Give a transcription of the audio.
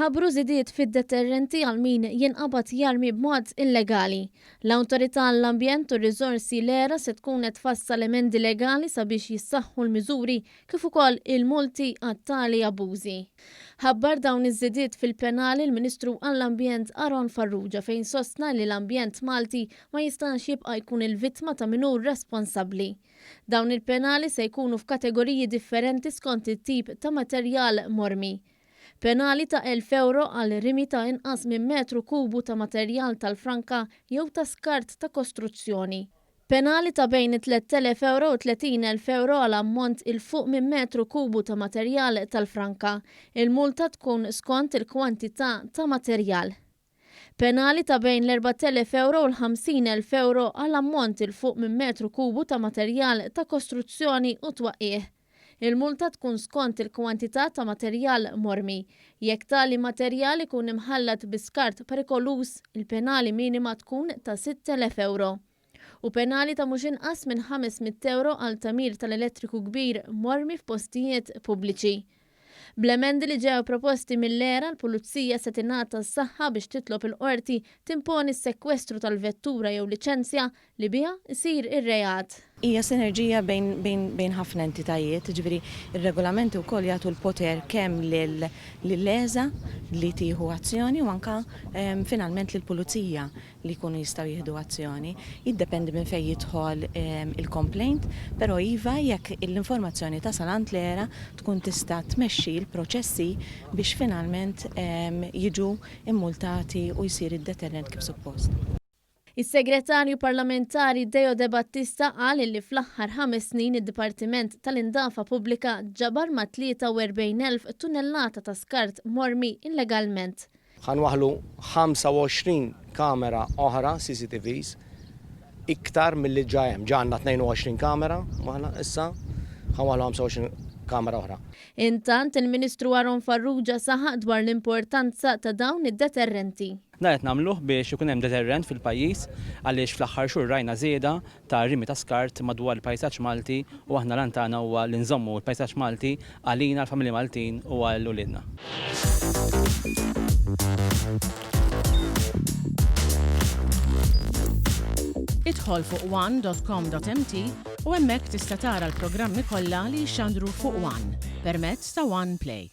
Tħabbru żidiet fid-deterrenti għal min jinqabad jarmi b'mod illegali. L-Awtorità għall-Ambjent u r-Riżorsi, l-ERA, se tkun qed tfassal emendi legali sabiex jissaħħu l-miżuri kif ukoll il-multi għat-tali abbużi. Ħabbar dawn iż-żidiet fil-penali l-Ministru għall-Ambjent Aaron Farrugia fejn sostna li l-ambjent Malti ma jistax jibqa' jkun il-vittma ta' min hu responsabbli. Dawn il-penali se jkunu f'kategoriji differenti skont it-tip ta' materjal mormi. Penali ta' 1,000 ewro għal rimi ta' inqas minn metru kubu ta' materjal tal-franka jew ta' skart ta' kostruzzjoni. Penali ta' bejn 3,000 ewro u 30,000 ewro għal ammont 'il fuq minn metru kubu ta' materjal tal-franka. Il-multa tkun skont il-kwantità ta' materjal. Penali ta' bejn l-4,000 ewro u l-50,000 ewro għal ammont 'il fuq minn metru kubu ta' materjal ta' kostruzzjoni u twaqqigħ. Il-multa tkun skont il-kwantità ta' materjal mormi. Jekk tali materjal ikun imħallat bi skart perikoluż, il-penali minima tkun ta' 6,000 ewro. U penali ta' mhux inqas minn 500 ewro għal tagħmir tal-elettriku kbir mormi f'postijiet pubbliċi. Bl-emendi li ġew proposti mill-ERA, l-Pulizija se tingħata s-saħħa biex titlob il-Qorti timponi s-sekwestru tal-vettura jew liċenzja li biha jsir ir-reat. Hija sinerġija bejn bejn bejn ħafna entitajiet, jiġifieri r-regolamenti wkoll jagħtu l-poter kemm lil lill-ESA li tieħu azzjoni u anke finalment lill-Pulizija li jkunu jistgħu jieħdu azzjoni. Jiddependi minn fejn jidħol il-complaint, però iva jekk l-informazzjoni tasal għand l-ERA tkun tista' tmexxi l-proċessi biex finalment jiġu immultati u jsir id-deterrent kif suppost. Is-Segretarju Parlamentari Deo Debattista qal illi fl-aħħar ħames snin id-Dipartiment tal-Indafa Pubblika ġabar mat-43,000 tunnellata ta' skart mormi illegalment. Ħa nwaħħlu 25 kamera oħra, CCTVs, iktar milli ġa hemm. Ġa għandna 22 kamera mwaħħla, issa ħa nwaħħlu 25 kamera oħra. Intant, il-Ministru Aaron Farrugia saħaq dwar l-importanza ta' dawn id-deterrenti. Dan qed nagħmluh biex ikun hemm deterrent fil-pajjiż għaliex fl-aħħar xhur rajna żieda ta' rimi ta' skart madwar il-pajsaġġ Malti u aħna l-għan tagħna huwa li nżommu l-pajsaġġ Malti għalina, għall-familji Maltin u għal uliedna. Idħol fuq one dot com dot mt u hemmhekk tista' tara l-programmi kollha li jixxandru fuq one permezz ta' One Play.